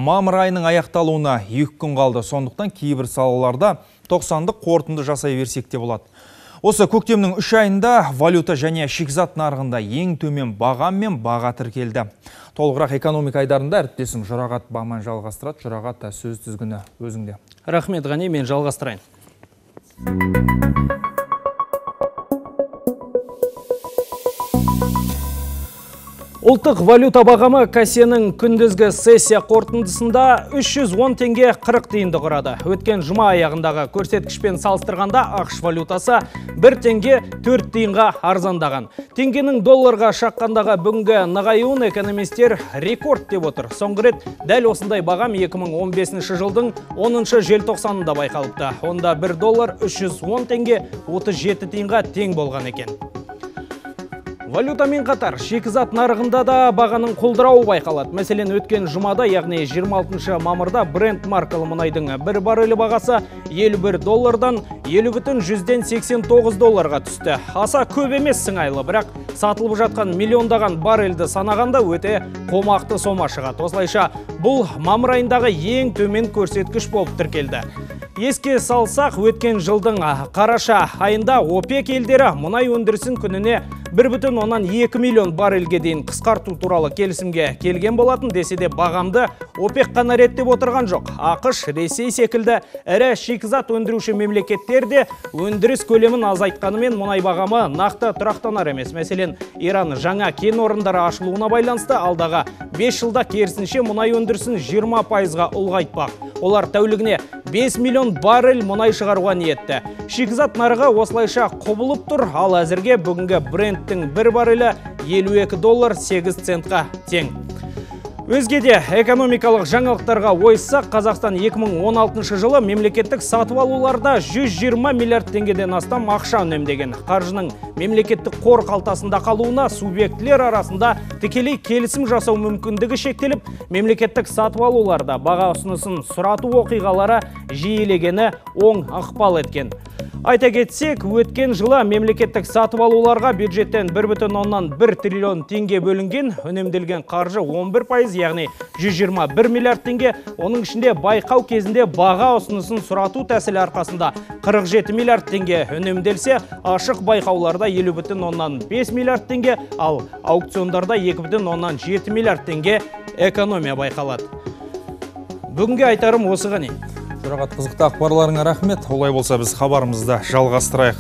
Мамыр айының аяқталуына 2 күн қалды. Сондықтан кейбір салаларда 90-дық қорытынды жасай берсек те болады. Осы көктемнің 3 айында валюта және шикізат нарығында ең төмен бағам мен баға тіркелді. Толығырақ экономика айдарында әріптесім Жұрағат Баман жалғастырады. Жұрағат, сөз тізгіні өзіңде. Рахмет, Ғани, мен жалғастырайын. Ұлттық валюта бағамы кассенің күндізгі сессия қорытындысында 310 теңге 40 тиынды құрады. Өткен жұма аяғындағы көрсеткішпен салыстырғанда ақш валютасы 1 теңге 4 тиынға арзандаған. Теңгенің долларға шаққандағы бүгінгі нығаюын экономистер рекорд деп отыр. Соңғы рет дәл осындай бағам 2015 жылдың 10 желтоқсанында байқалыпты. Онда 1 доллар 310 теңге 37 тиынға тең болған екен. Валютамен қатар шикізат нарығында да бағаның құлдырауы байқалады. Мәселен, өткен жұмада, яғни 26 мамырда Brent маркалы мұнайдың бір баррелі бағасы 51 доллардан 50,89 долларға түсті. Аса көп емес сыңайлы, бірақ сатылып жатқан миллиондаған баррельді санағанда өте қомақты сома шығады. Осылайша, бұл мамыр айындағы ең төмен көрсеткіш болып тіркелді. Еске салсақ, өткен жылдың қараша айында ОПЕК елдері мұнай өндірісін күніне 1,2 миллион баррельге дейін қысқарту туралы келісімге келген болатын, десе де бағамды ОПЕК қана реттеп отырған жоқ. ақш, Ресей секілді ірі шикізат өндіруші мемлекеттер де өндіріс көлемін азайтқанымен мұнай бағамы нақты тұрақтанар емес. Мәселен, Иран жаңа кен орындары ашылуына байланысты алдағы 5 жылда керісінше мұнай өндірісін 20%-ға ұлғайтпақ. Олар тәулігіне 5 миллион баррель мұнай шығаруға ниетті. Шикізат нарығы осылайша құбылып тұр, ал әзірге бүгінгі Бренттің бір баррелі 52 доллар 8 центқа тең. Өзге де экономикалық жаңалықтарға ойыссақ, Қазақстан 2016 жылы мемлекеттік сатып алуларда 120 миллиард теңгеден астам ақша үнемдеген. Қаржының мемлекеттік қор қалтасында қалуына субъектілер арасында тікелей келісім жасау мүмкіндігі шектеліп, мемлекеттік сатып алуларда баға ұсынысын сұрату оқиғалары жиілегені оң ықпал еткен. Айта кетсек, өткен жылы мемлекеттік сатып алуларға бюджеттен 1,1 триллион теңге бөлінген, үнемделген қаржы 11%, яғни 121 миллиард теңге. Оның ішінде байқау кезінде баға ұсынысын сұрату тәсілі арқасында 47 миллиард теңге үнемделсе, ашық байқауларда 50,5 миллиард теңге, ал аукциондарда 2,7 миллиард теңге экономия байқалады. Бүгінге айтарым осы, Ғани. Жұрағат, қызықты ақпарларыңа рахмет. Олай болса біз хабарымызды жалғастырайық.